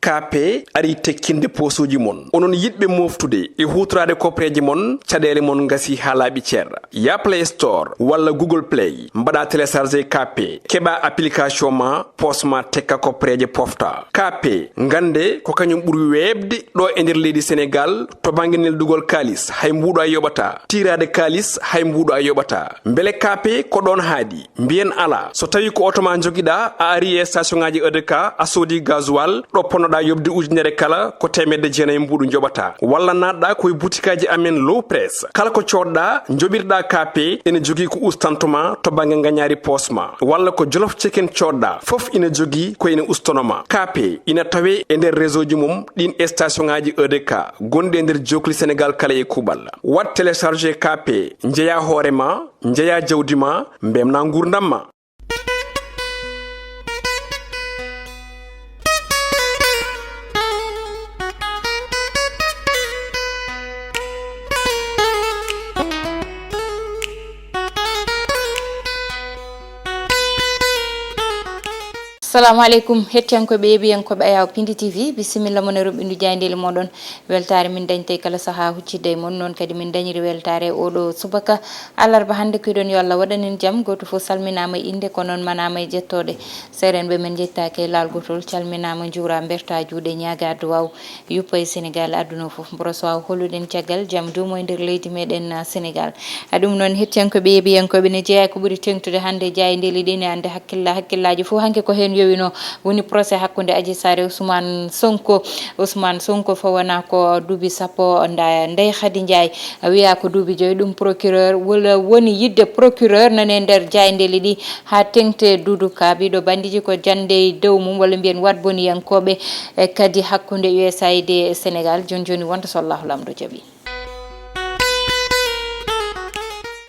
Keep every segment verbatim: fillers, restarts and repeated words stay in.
K P ari tekkinde poosuuji mon. Onon yiɗɓe mooftude e huutoraade kopreeje mon, caɗeele mon ngasii haa laaɓi cer. Yah Play Store walla Google Play, mbaɗaa télécharger K P, keɓaa application ma, poos ma tekka kopreeje pofta. K P, ngannde ko kañum ɓuri weeɓde ɗo e nder leydi Senegaal to bannge neldugol kaalis, hay mbuuɗo a yoɓataa. Tiiraade kaalis, hay mbuuɗo a yoɓataa. Mbele K P ko ɗoon haaɗi? Mbiyen alaa. So tawii ko oto ma njogiɗaa, a arii e station ŋaaji E D K, a soodii gasoil, ɗo ponnoɗaa yoɓde ujunere kala, ko teemedde jeenayi mbuuɗu njoɓataa. Walla naatɗaa ko e butikaaji amen Low Press. Kala ko coodɗaa, njoɓirɗaa K P, ene jogii ko ustanto ma to bannge ngañaari poos ma. Walla ko Jolof Chicken coodɗaa, fof ina jogii ko ene ustono ma. K P ina tawee e nder réseau ji mum ɗiin e station ŋaaji E D K gonɗi e nder jookli Senegaal kala e kuuɓal. Waɗ télécharger K P, njeyaa hoore ma, njeyaa jawdi ma, mbeltinaa nguurndam ma. Assalamu aleykum, hettiyankooɓe, yeeɓiyankooɓe Ayaawo Pindi T V, bisimilla mon e roɓɓindu jaayndeeli mooɗon. Weltaare min dañta e kala sahaa huccitde e mon, noon kadi min dañiri weltaare e oɗo subaka alarba hannde. Kuuɗon yo Allah waɗan en jam, gooto fof salminaama e innde, ko noon manaama e jettooɗe. Seerenɓe men njettaaki e laal gootol, calminaama, njuuraa, mbertaa juuɗe, ñaagaa duwaaw, yuppa e Senegaal, aduna o fof. Mboro so waaw holluɗen caggal jam duumo e nder leydi meɗen, ah, Senegaal. Ah, ɗum noon, hettiyankooɓe, yeeɓiyankooɓe, ne jeyaa ko ɓuri teeŋtude hannde jaayndeeli ɗi, ne annde hakkilla-, hakkillaaji fof hanki ko heen yowinoo. Woni procès hakkunde Adji Sarr e Ousmane Sonko. Ousmane Sonko fof wonaa ko duuɓi sappo nda-, Ndeye Khady Ndiaye. Wiyaa ko duuɓi joyi, ɗum procureur wala woni yiɗde procureur nane nder jaayndeeli ɗi haa teeŋti. Doudou Ka, ɓiɗo banndiji ko jannde e dow mum, walla mbiyen waɗboniyankooɓe, e kadi hakkunde U S A I D e Senegaal. Jooni jooni wonta so Allahu Laamɗo jaɓi.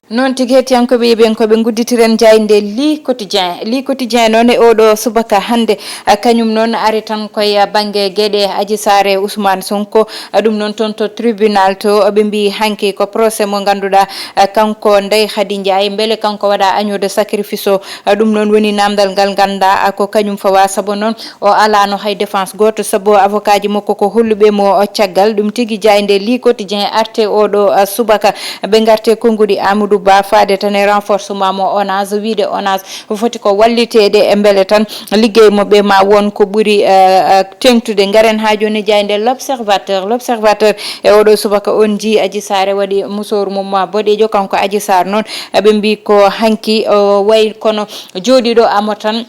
Noon tigi, hettiyankooɓe, yeeɓiyankooɓe, ngudditiren jaaynde Le Quotidien. Le Quotidien noon e oɗo subaka hannde, a, kañum noon ari tan koye bannge geɗe Adji Sarr e Ousmane Sonko. A, ɗum noon toon to tribunal to, ɓe mbii hanki ko procès mo ngannduɗaa, a, kanko Ndeye Khady Ndiaye, mbele kanko waɗa agneau de sacrifice o. A, ɗum noon woni naamndal ngal ngannduɗaa, a, ko kañum fawa, sabu noon o alaano hay défense gooto, sabu avocat ji makko ko holluɓe mo caggal. Ɗum tigi jaaynde Le Quotidien arte oɗo, ah, subaka. Ɓe ngarte konnguɗi Amadou Ba faade tan e renforcement mo ONAS, wiide ONAS foti ko walliteede e mbele tan liggey mo ɓe ma won ko ɓuri, eh, eh, teeŋtude. Ngaren haa jooni jaaynde L'Observateur. L'Observateur e oɗo subaka on njii Adji Sarr waɗi musooru mum ma boɗeejo, kanko Adji Sarr noon, eh, ɓe mbii ko hanki o wayi kono jooɗiiɗo amo tan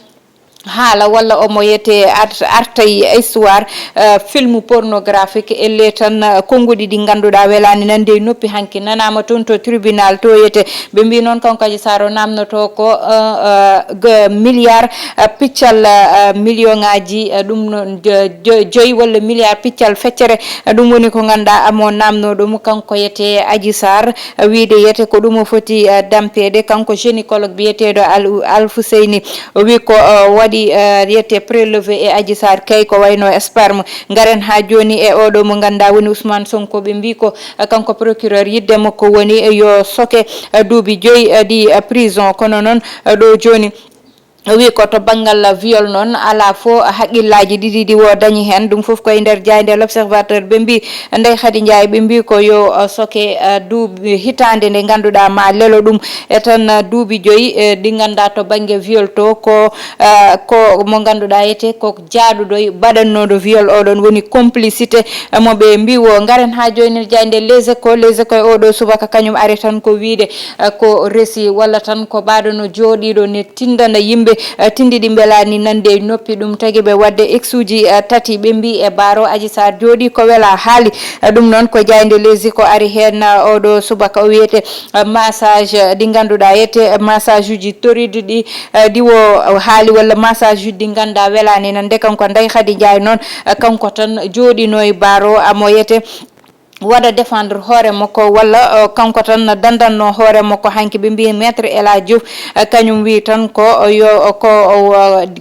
haala walla omo yetee art-, artay histoire, eh, film pornographique, elle tan, eh, konnguɗi ɗi ngannduɗaa welaani nande e noppi hanki nanaama toon to tribunal to yetee. Ɓe mbii noon kanko Adji Sarr o naamnotoo ko, eh, eh, g-, milliard, eh, piccal, eh, million ŋaaji, eh, ɗum noon jo-, jo-, joyi walla milliard piccal feccere. Eh, ɗum woni ko ngannduɗaa amo naamnooɗo mo kanko yetee Adji Sarr, eh, wiide yetee ko ɗum o foti, eh, dampeede. Kanko gynécologue biyeteeɗo Al-, Alfousseyni O wi ko, o waɗi, eh, yette prélevé e Adji Sarr kay ko wayno sperme. Ngaren haa jooni e oɗo mo ngannduɗaa woni Ousmane Sonko. Ɓe mbii ko, eh, kanko procureur yiɗde makko woni, eh, yo soke, eh, duuɓi joyi, eh, ɗi, eh, prison. Kono noon, eh, ɗo jooni o wi ko to banngal viol noon, alaa fof haqqillaaji ɗiɗi ɗi o dañi heen. Ɗum fof ko e nder jaaynde L'Observateur. Ɓe mbii Ndeye Khady Ndiaye, ɓe mbii ko yo, uh, soke, uh, duuɓi hitaande nde ngannduɗaa ma lelo ɗum. E tan, uh, duuɓi joyi, uh, ɗi ngannduɗaa to bannge viol to ko, uh, ko mo ngannduɗaa etee ko jaaɗuɗo e baɗannooɗo viol oɗon woni complicité, uh, mo ɓe mbii o. Ngaren haa jooni jaaynde Les Échos. Les Échos e oɗo subaka kañum ari tan ko wiide, uh, ko resi walla tan ko baɗo no jooɗiiɗo ne tindana yimɓe, eh, tinndi ɗi mbelaani nande e noppi. Ɗum tagi ɓe waɗde ex uji, eh, tati. Ɓe mbii e baaro Adji Sarr jooɗii ko welaa haali. Eh, ɗum noon ko jaaynde Les Échos ari heen, eh, oɗo subaka o wiyete, eh, massage, eh, ɗi ngannduɗaa etee, eh, massage uji toriiɗi ɗi, eh, ɗi o haali walla massage uji ɗi ngannduɗaa welaani nande. Kanko Ndeye Khady Ndiaye noon, eh, kanko tan jooɗinoo e baaro amo yete waɗa défendre hoore makko, walla kanko tan dandanno hoore makko. Hanki ɓe mbi maître Ela Diouf, kañum wi tan ko yo ko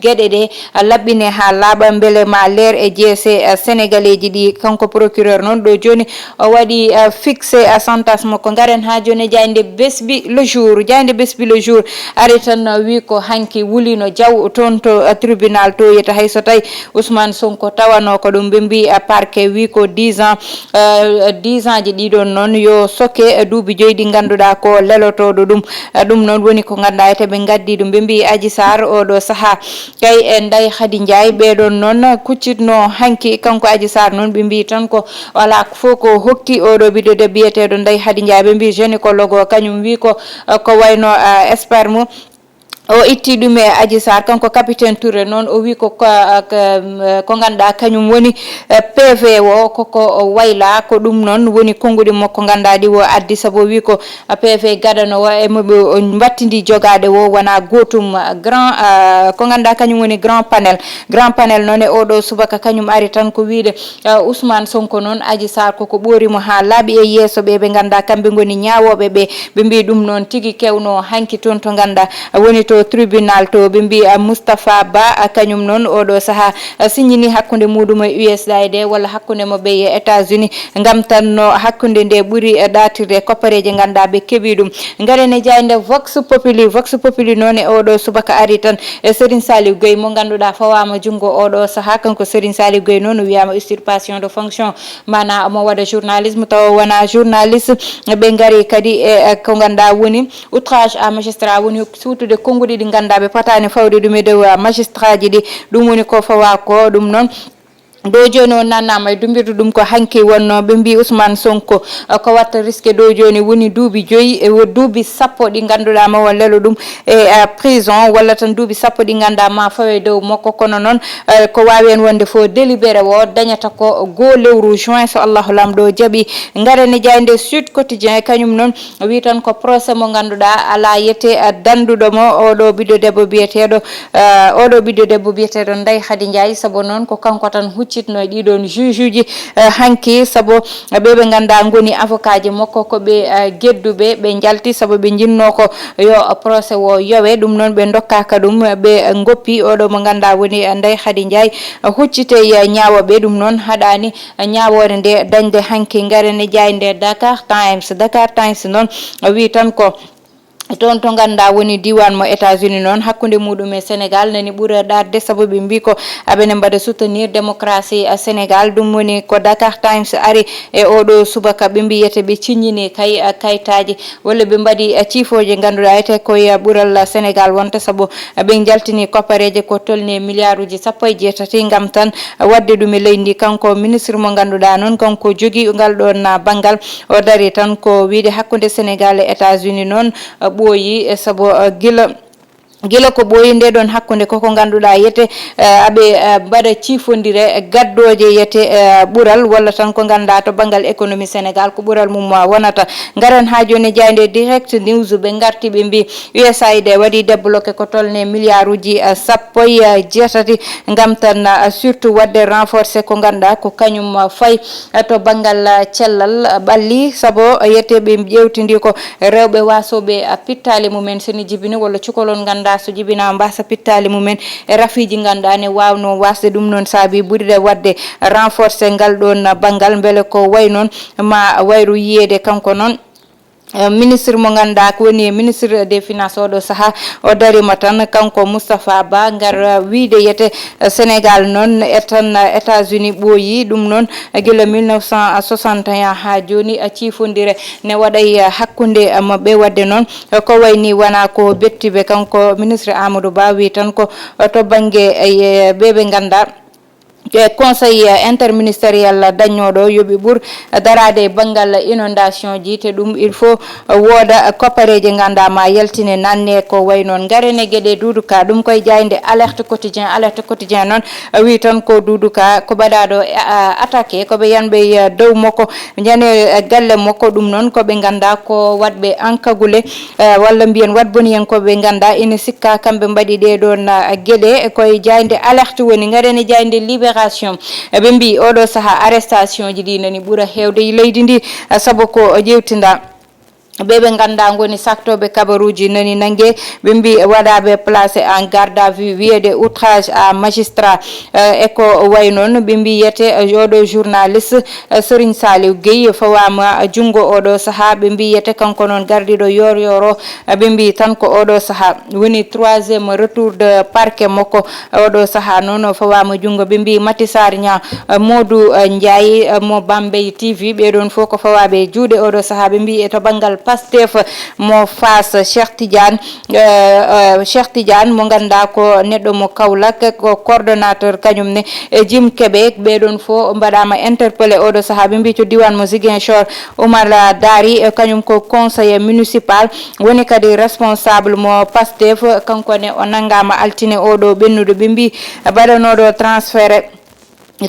geɗe ɗe laɓɓine ha laaɓa, beele ma leer e jeese sénégalais ji ɗi. Kanko procureur noon ɗo joni o waɗi fixé sentence makko. Garen ha joni e jaynde Besbi le jour. Jaynde Besbi le jour ari tan wi ko hanki wulino jaw toon to tribunal to yeta, hay so tawi Ousmane Sonko tawano ko ɗum ɓe mbi parquet wi ko dix ans, dix ans ji ɗiɗon noon yo soke duuɓi joyi ɗi ngannduɗaa ko lelotoɗo ɗum. Ɗum noon woni ko ngannduɗaa ete ɓe ngaddi ɗum ɓe mbi Adji Sarr oɗo saha kay e Ndeye Khady Ndiaye ɓeɗon noon kuccitno hanki. Kanko Adji Sarr noon ɓe mbi tan ko ala fof ko hokki oɗo ɓiɗɗo debbo biyeteɗo Ndeye Khady Ndiaye, ɓe mbi gynécologue o kañum wi ko ko wayno sperme o itti ɗum e Adji Sarr. Kanko capitaine Touré noon o wi ko ko ngannduɗaa kañum woni P V o koko wayla ko ɗum noon woni konnguɗi makko ngannduɗaa ɗi o addi, sabu o wi ko P V gadano o e moɓe o mbattidi jogaade o wona gootum. Grand ko ngannduɗaa kañum woni grand panel. Grand panel noon e oɗo subaka kañum ari tan ko wiide Ousmane Sonko noon Adji Sarr koko ɓoori mo haa laaɓi e yeeso ɓe ɓe ngannduɗaa kamɓe ngoni ñaawooɓe ɓe. Ɓe mbi ɗum noon tigi kewno hanki toon to ngannduɗaa woni to tribunal to. Ɓe mbi Moustapha Ba kañum noon oɗo saha signini hakkunde muɗum e U S A I D walla hakkunde mo ɓe e États-Unis ngam tan no hakkunde nde ɓuri ɗaatirde e koppareeje ngannduɗaa ɓe keɓi ɗum. Ngaren e jaynde Vox Populi. Vox Populi noon e oɗo subaka ari tan e Serigne Saliou Gueye mo ngannduɗaa fawaama junngo oɗo saha. Kanko Serigne Saliou Gueye noon o wiyama usurpation de fonction, mana omo waɗa journalisme tawa wona journaliste. Ɓe ngari kadi e ko ngannduɗaa woni outrage à magistrat, woni suutude konnguɗi ɗi ngannduɗaa ɓe potani fawde ɗum e dow magistrat ji ɗi. Ɗum woni ko fawa ko ɗum noon ɗo joni o nannama e dumbirdu ɗum ko hanki wonno. Ɓe mbi Ousmane Sonko ko watta risque ɗo joni woni duuɓi joyi e wo- duuɓi sappo ɗi ngannduɗaa ma o lelo ɗum e prison walla tan duuɓi sappo ɗi ngannduɗaa ma fawe dow makko. Kono noon ko wawi en wonde fof délibéré o dañata ko goo lewru juin so Allahu Lamɗo jaɓi. Ngaren e jaynde Sud Quotidien kañum noon wi tan ko procès mo ngannduɗaa ala yete danduɗo mo oɗo ɓiɗɗo debbo biyeteɗo oɗo ɓiɗɗo debbo biyeteɗo Ndeye Khady Ndiaye, sabu noon ko kanko tan huccitno e ɗiɗon juge uji hanki, sabu ɓe ɓe ngannduɗaa ngoni avocat ji makko ko ɓe gedduɓe ɓe njalti sabu ɓe njinno ko yo procès o yowe. Ɗum noon ɓe dokkaka ɗum ɓe goppi oɗo mo ngannduɗaa woni Ndeye Khady Ndiaye huccite ñaawo ɓe. Ɗum noon haɗani ñaawoore nde dañde hanki. Ngaren e jaynde Dakar Times. Dakar Times noon wi tan ko toon to ngannduɗaa woni diiwaan mo États-Unis noon hakkunde muɗum e Sénégal nani ɓura ɗaatde sabu ɓe mbi ko aɓene mbaɗa soutenir démocratie Sénégal. Ɗum woni ko Dakar Times ari e oɗo subaka ɓe mbiyete ɓe ciññini kay kaytaaji walla ɓe mbaɗi ciifooje ngannduɗaa ete koye ɓural Sénégal wonta sabu ɓe njaltini koppareeje ko tolni e milliarduji sappo e jeetati ngam tan waɗde ɗum e leydi ndi. Kanko ministre mo ngannduɗaa noon kanko jogi ngal ɗon banngal o dari tan ko wiide hakkunde Sénégal e États-Unis noon ɓooyi e sabu gila gila ko ɓooyi nde ɗon hakkunde koko ngannduɗaa yete aɓe mbaɗa ciifondire gaddooje yete ɓural walla tan ko ngannduɗaa to banngal économie Sénégal ko ɓural mum wonata. Ngaren haa jooni e jaynde Direct News ɓe ngarti ɓe mbi U S A I D waɗi débloqué ko tolni milliarduji sappo e jeetati ngam tan surtout waɗde renforcé ko ngannduɗaa ko kañum fayi to banngal cellal ɓalli sabu yeteɓe ƴewtidi ko rewɓe wasooɓe pittaali mumen seni jibini walla cukalon ngannduɗaa so jibinaama mbasa pittaali mumen e rafiiji ngannduɗaa ne waawno wasde. Ɗum noon saabi ɓuride waɗde renforcé ngal ɗon banngal mbele ko way noon ma wayru yiyeede kanko noon ministre mo ngannduɗaa ko woni ministre des finances oɗo saha o darima tan kanko Moustapha Ba ngar wiide yete Sénégal noon e tan États-Unis ɓooyi ɗum noon gila mille neuf cent soixante et un haa jooni ciifondire ne waɗay hakkunde maɓɓe waɗde noon ko wayni wona ko bettiɓe kanko ministre Amadou Ba wi tan ko to bannge ɓeɓe ngannduɗaa e conseil interministériel dañnoɗo yoɓi ɓur darade e banngal inondation ji te ɗum il faut wooda koppareje ngannduɗaa ma yaltine nanne ko way noon. Ngaren e geɗe duuduka ɗum koye jaynde alerte quotidien. Alerte quotidien noon wi tan ko duuduka ko baɗaɗo attaqué koɓe yanɓe dow makko ñande galle makko ɗum noon koɓe ngannduɗaa ko waɗɓe ankagule walla mbiyen waɗ boniyen koɓe ngannduɗaa ina sikka kamɓe mbaɗi ɗe ɗon geɗe koye jaynde alerte woni. Ngaren e jaynde libération. Libération. Eɓe mbi oɗo saha arrestation ji ɗi nani ɓura hewde e leydi ndi, eh, sabu ko ƴewtinda ɓe ɓe ngannduɗaa ngoni saktooɓe kabaruuji nani nannge. Ɓe mbi waɗaaɓe placé en garde à vue, wiyede outrage à magistrat, eh, e ko way noon. Ɓe mbi yete, eh, oɗo journaliste, eh, Serigne Saliou Gueye fawaama junngo oɗo saha. Ɓe mbi yete kanko noon gardiiɗo yoor yoor o, eh, ɓe mbi tan ko oɗo saha woni troisième retour de parquet makko. Oɗo saha noon o fawaama junngo, ɓe mbi Mati Sarr Niang, eh, Modou, eh, Ndiaye, eh, mo Bambey T V, ɓeɗon fof ko fawaɓe e juuɗe oɗo saha. Ɓe mbi e to banngal Pastef mo Fass, Cheikh Tidiane, eh, eh, Cheikh Tidiane mo ngannduɗaa ko neɗɗo mo Kaolack, ko coordonnateur kañum ne e Jim Kébé, ɓeɗon fof mbaɗaama interpellé oɗo saha. Ɓe mbi to diwan mo Ziguinchor, Oumar Dari, eh, kañum ko conseiller municipal, woni kadi responsable mo Pastef, kanko ne o nanngaama altine oɗo ɓennuɗo. Ɓe mbi baɗanooɗo transféré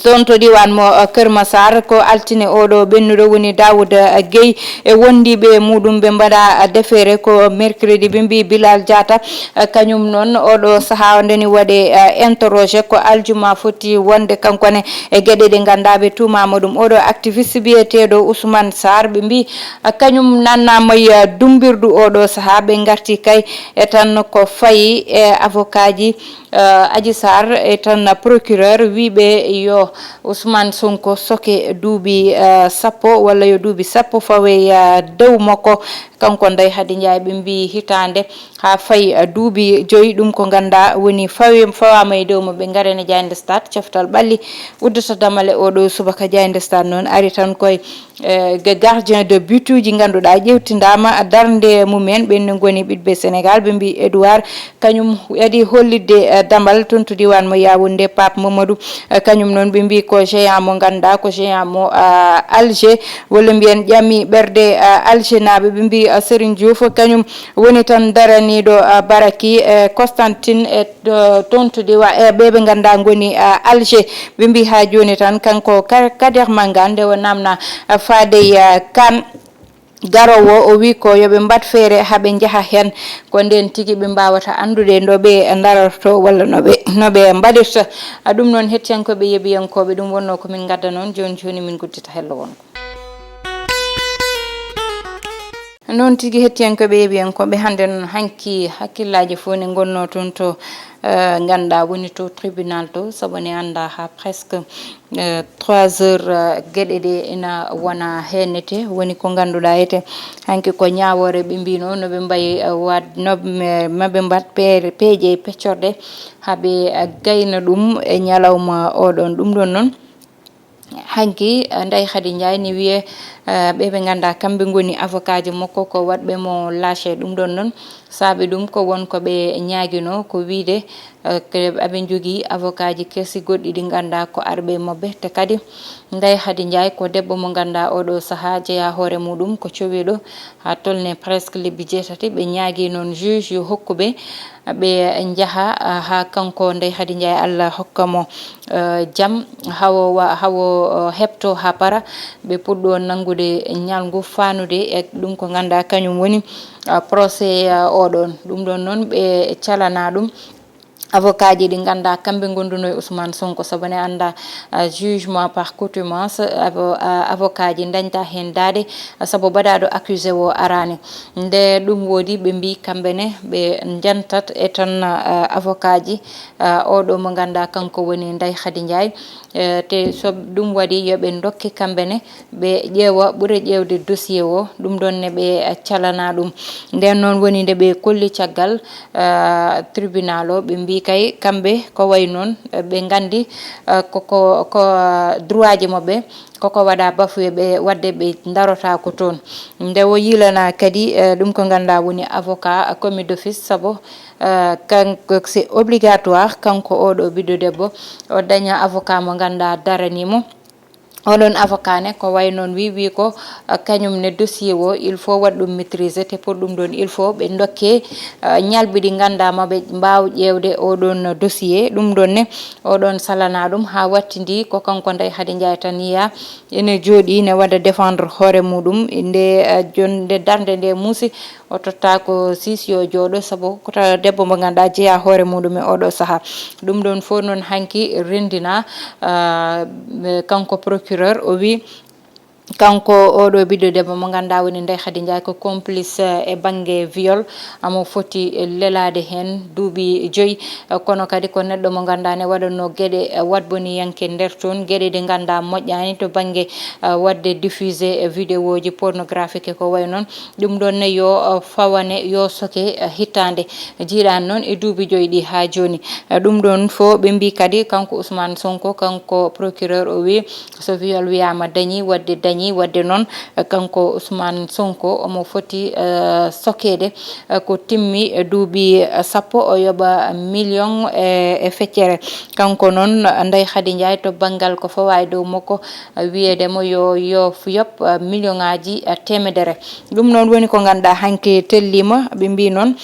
toon to diwan mo, eh, Kër Massar ko altine oɗo ɓennuɗo woni Daouda, eh, Gueye e wondiiɓe muɗum. Ɓe mbaɗa, eh, defeere ko mercredi. Ɓe mbi Bilal Diatta, eh, kañum noon oɗo saha o ndeni waɗe, eh, interrogé ko aljuma foti wonde kanko ne e geɗe ɗe ngannduɗaa ɓe tuumaama ɗum. Oɗo activiste biyeteeɗo Ousmane Sarr, ɓe mbi, eh, kañum nannaama e, eh, dumbirdu oɗo saha. Ɓe ngarti kay e tan ko fayi e avocat ji, eh, Adji Sarr e tan procureur wiiɓe yo Ousmane Sonko soke duuɓi, eh, sappo walla yo duuɓi sappo fawe, eh, dow makko. Kanko Ndeye Khady Ndiaye ɓe mbi hitaande haa fayi, eh, duuɓi joyi. Ɗum ko ngannduɗaa woni fawi, fawaama e dow mo ɓe ngarene jaaynde Stade, coftal ɓalli uddata damale oɗo subaka. Jaaynde Stade noon ari tan koye, eh, ga-, gardien de butuji ngannduɗaa ƴewtindaama darnde mumen. Ɓen ne ngoni ɓiɓɓe Sénégal, ɓe mbi Edouard, kañum adi hollitde, eh, damal toon to diwan mo Yaoundé. Pape Mamadou, eh, kañum noon ɓe mbi ko géant mo ngannduɗaa ko géant mo, ah, Alger, walla mbiyen ƴami ɓerde, ah, Alger naaɓe. Ɓe mbi, ah, Serigne Diouf kañum woni tan daraniiɗo, ah, Baraki, eh, Constantine e to-, toon to diwa, e ɓe ɓe ngannduɗaa ngoni, ah, Alger. Ɓe mbi haa jooni tan kanko Ka-, Kader Manga nde o namna, ah, faade, ah, kan garowo o wi ko yo ɓe mbaɗ feere haa ɓe njaha heen. Ko ndeen tigi ɓe mbaawata anndude ndo ɓe ndarorto walla no ɓe, no ɓe mbaɗirta. Ah, ɗum noon hettiyankooɓe yeɓiyankooɓe ɗum wonno ko min ngadda noon. Jooni jooni min guddita hello wonko. Noon tigi hettiyankooɓe yeɓiyankooɓe hannde noon hanki hakkillaaji fof ne ngonnoo toon to, eh, ngannduɗaa woni to tribunal to, sabu ne annda haa presque, eh, trois heures, eh, geɗe ɗe ina wona heenete. Woni ko ngannduɗaa ete hanki ko ñaawoore ɓe mbino no ɓe mbayi, eh, waad-, no ɓe, ma ɓe mbaɗ peere, peeje e peccorɗe haa ɓe, eh, gayna ɗum e ñalawma oɗon. Ɗum ɗon noon, hanki, eh, Ndeye Khady Ndiaye ne wiyee, eh, ɓe ɓe ngannduɗaa kamɓe ngoni avocat ji makko ko waɗɓe mo lâché. Ɗum ɗon noon saabi ɗum ko won ko ɓe ñaaginoo ko wiyde, eh, ke-, aɓe njogii avocat ji kesi goɗɗi ɗi ngannduɗaa ko arɓe maɓɓe. Te kadi Ndeye Khady Ndiaye ko debbo mo ngannduɗaa oɗo saha jeyaa hoore muɗum ko cowiiɗo haa tolne presque lebbi jeetati. Ɓe ñaagii noon juge yo hokku ɓe ɓe njaha, ah, haa kanko Ndeye Khady Ndiaye, Allah hokka mo, eh, jam, hawo wa-, hawo, eh, heɓto haa para, ɓe puɗɗo nanngude ñalngu faanude e ɗum ko ngannduɗaa kañum woni, ah, procès, ah, oɗon. Ɗum ɗon noon ɓe calana ɗum. Avocat ji ɗi ngannduɗaa kamɓe ngonduno e Ousmane Sonko, sabu ne annda, ah, jugement par contumace, avo-, ah, avocat ji dañta heen daade, ah, sabu baɗaaɗo accusé o araani. Nde ɗum woodi, ɓe mbi kamɓe ne ɓe njantat e tan, ah, avocat ji, ah, oɗo mo ngannduɗaa kanko woni Ndeye Khady Ndiaye. Eh, te so ɗum waɗi, yo ɓe ndokke kamɓe ne, ɓe ƴeewa ɓure ƴeewde dossier o, ɗum ɗon ne ɓe calana ɗum. Nden noon woni nde ɓe kolli caggal, ah, tribunal o, ɓe mbi kay kamɓe ko way noon, eh, ɓe nganndi, eh, ko, ko, ko, ah, droit ji maɓɓe, koko waɗa bafoué ɓe, waɗde ɓe darota ko toon. Nde o yilana kadi, eh, ɗum ko ngannduɗaa woni avocat commis d'office, sabu, eh, kanko c'est obligatoire, kanko oɗo ɓiɗɗo debbo, o daña avocat mo ngannduɗaa darani mo. Oɗon avocat ne ko way noon wi, wi ko, eh, kañum ne dossier o, il faut waɗ ɗum maîtriser, te pour ɗum ɗon, il faut ɓe ndokke, eh, ñalɓi ɗi ngannduɗaa ma ɓe mbaaw ƴeewde oɗon dossier. Ɗum ɗon ne, oɗon salana ɗum haa wattindi ko kanko Ndeye Khady Ndiaye tan yiya ene jooɗi ne waɗa défendre hoore muɗum. Nde, eh, jon-, nde darnde nde muusi, O totta ko six yo jooɗo, sabu ko ta-, debbo mo ngannduɗaa jeyaa hoore muɗum e oɗo sahaa. Ɗum ɗoon fof noon hanki renndina, ah, kanko procureur, o wi kanko oɗo ɓiɗɗo debbo mo ngannduɗaa woni Ndeye Khady Ndiaye ko complice, eh, e bannge viol, amo foti lelaade heen duuɓi joyi. Eh, kono kadi ko neɗɗo mo ngannduɗaa ne waɗatnoo geɗe, eh, waɗboniyanke nder toon, geɗe ɗe ngannduɗaa moƴƴaani to bannge, eh, waɗde diffusé, eh, vidéoji pornographique ko wayi noon. Ɗum ɗoon ne yo, eh, fawane, yo soke, eh, hitaande. Jiiɗaani noon e duuɓi joyi ɗi haa jooni. Eh, ɗum ɗoon fof ɓe mbii kadi kanko Ousmane Sonko, kanko procureur o wi so viol wiyaama dañi, waɗde dañi, waɗde noon, eh, kanko Ousmane Sonko omo foti, eh, sokeede, eh, ko timmi, eh, duuɓi, eh, sappo, o yoɓa million e, e feccere. Kanko noon, eh, Ndeye Khady Ndiaye to banngal ko fawa e dow makko, eh, wiyeede mo yo, yo f-, yoɓ, eh, million ŋaaji, eh, teemedere. Ɗum noon woni ko ngannduɗaa hanki telliima, ɓe mbii noon,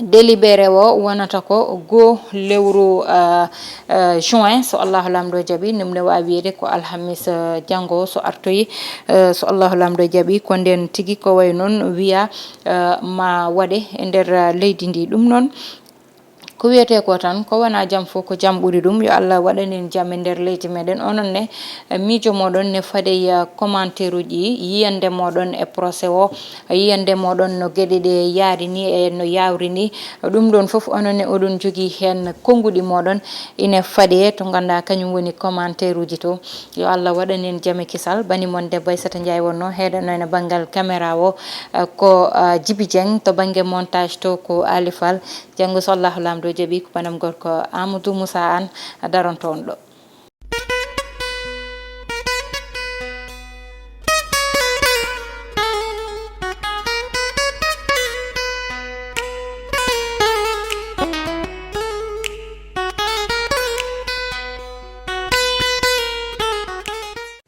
délibéré o wonata ko goo lewru, eh, eh, juin, so Allahu Laamɗo jaɓi, ɗum ne waawi wiyeede ko alhamis, eh, janngo so artoyi, eh, so Allahu Laamɗo jaɓi, ko ndeen tigi ko wayi noon wiya, eh, ma waɗe e nder, eh, leydi ndi. Ɗum noon ko wiyetee ko tan, ko wonaa jam fof ko jam ɓuri ɗum. Yo Allah waɗan en jam e nder leydi meɗen. Onon ne, eh, miijo moɗon ne faade, eh, commentaire uji ɗi, yiyannde moɗon e procès o, yiyannde moɗon no geɗe ɗe yaari ni e no yawri ni. Ɗum ɗoon fof onon ne oɗon jogii heen konnguɗi moɗon ine faade to ngannduɗaa kañum woni commentaire uji to. Yo Allah waɗan en jam e kisal. Bani mon debbo Aissata Ndiaye wonno heɗotono e banngal caméra o, eh, ko, eh, Djiby Dieng, to bannge montage to ko Ali Fall. Janngo so Allahu Laamɗo jaɓi ko banam gorko Amadou Moussa Anne daronto on ɗo.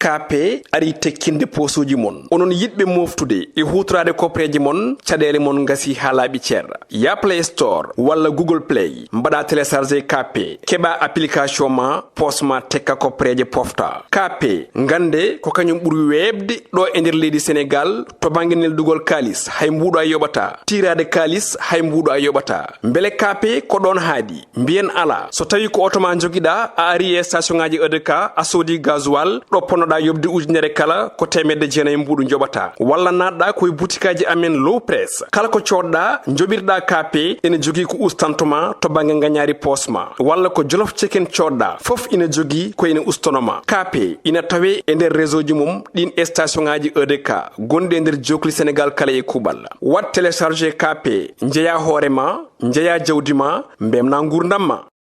K P arii tekkinde poosuuji mon. Onon yiɗɓe mooftude e huutoraade kopreeje mon, caɗeele mon ngasii haa laaɓi cer. Yah Play Store walla Google Play, mbaɗaa télécharger K P, keɓaa application ma, poos ma tekka kopreeje pofta. K P, ngannde ko kañum ɓuri weeɓde ɗo e nder leydi Senegaal to bannge neldugol kaalis, hay mbuuɗo a yoɓataa. Tiiraade kaalis, hay mbuuɗo a yoɓataa. Mbele K P ko ɗoon haaɗi? Mbiyen alaa. So tawii ko oto ma njogiɗaa, a arii e station ŋaaji E D K, a soodii gasoil, ɗo ponnoɗaa yoɓde ujunere kala, ko teemedde jeenayi mbuuɗu njoɓataa. Walla naatɗaa ko e butikaaji amen Low Press. Kala ko coodɗaa, njoɓirɗaa K P, ene jogii ko ustanto ma to bannge ngañaari poos ma. Walla ko Jolof Chicken coodɗaa, fof ina jogii ko ene ustono ma. K P ina tawee e nder réseau ji mum ɗiin e station ŋaaji E D K gonɗi e nder jookli Senegaal kala e kuuɓal. Waɗ télécharger K P, njeyaa hoore ma, njeyaa jawdi ma, mbeltinaa nguurndam ma.